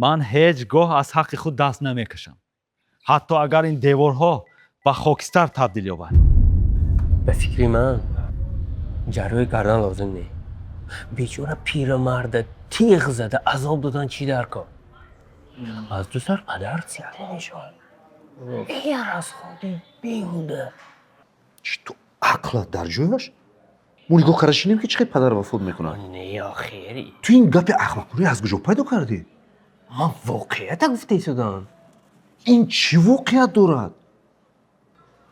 Ман ҳеҷ гоҳ аз ҳаққи худ даст намекашам, ҳатто агар ин деворҳо ба хокистар табдил ёбад. Ба фикри ман, ҷарроҳӣ кардан лозим не. Бечора пирамарда теғ зада азоб додан чӣ дар кор? Аз ду сар падар сиҳат намешавад. Аз ходи беҳуда. Чӣ, ту ақлат дар ҷояш? Мо нигоҳ карда шинем, ки чӣ хел падар вафот мекунад? Не, охири. Ту ин гапи ахмақонӣ аз куҷо пайдо кардӣ? Ман воқеията гуфта истодам. Ин чӣ воқеат дорад?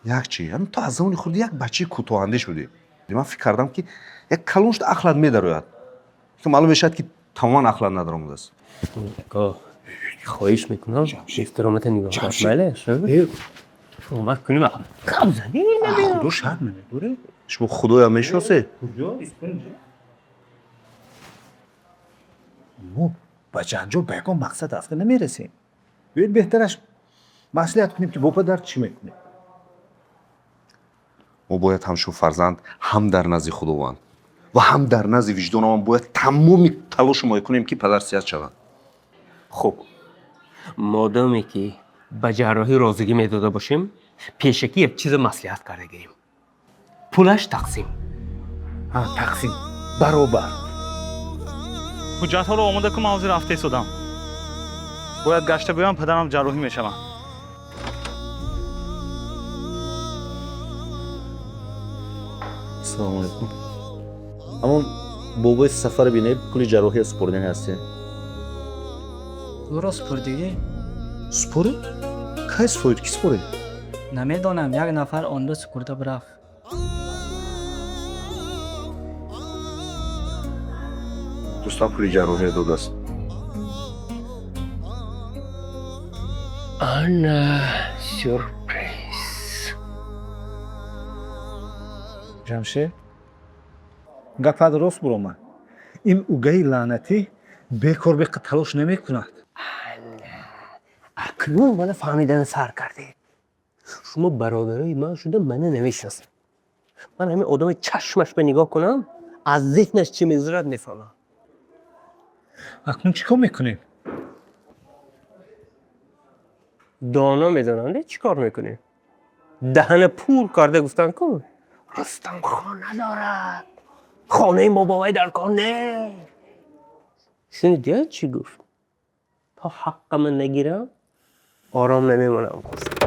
Як чи, ту аз замони хурди як бачаи кӯтоҳандеш будӣ. Ман фикр кардам, ки як калон шуда ақлат медарояд, ки маълум мешавад, ки тамоман ақлат надаромадааст. Хоҳиш мекунам, эҳтиромата нигоҳ дор. Майли, ҳурмат кунем. Гап занӣ. Худо шарм намедоред? Шумо Худоям мешиносед? Мо ба ҷанҷол ба ягон мақсад рафта намерасем. Биёед, беҳтараш маслиҳат кунем, ки бо падар чӣ мекунем. Мо бояд ҳамчун фарзанд ҳам дар назди Худованд ва ҳам дар назди виҷдонамон бояд тамоми талошу мо кунем, ки падар сиҳат шавад. Хуб, модоме ки ба ҷарроҳӣ розигӣ медода бошем, пешакӣ як чиза маслиҳат карда гирем: пулаш тақсим. Ҳа, тақсим баробар. Ҳуҷҷатҳоро омода кун, ман ҳозир рафта истодам. Бояд гашта биёям, падарам ҷарроҳӣ мешаванд. Ассалому алайкум. Ҳамон бобои Сафар бинед, пули ҷарроҳия супоридани ҳастем. Ӯро супурдигӣ? Супорид? Кай супорид? Кӣ супорид? Намедонам, як нафар онро супурда бирафт. Рустам пули ҷарроҳия додааст. Ана сюрприз. Ҷамшед, гапат рост буромад. Ин угаи лаънатӣ бекор беқа талош намекунад. Акнун мана фаҳмидана сар кардед. Шумо бародарои ман шуда мана намешиносед. Ман ҳамин одами чашмаш ба нигоҳ кунам, аз зеҳнаш чӣ мегузарад, мефаҳмам. Акнун чӣ кор мекунем? Доно медонам, чӣ кор мекунем. Даҳана пур карда гуфтан ку Рустам хона дорад, хонаи мо бо вай дар кор не. Шунидия, чӣ гуфт? То ҳаққама нагирам, ором намемонам, гуфт.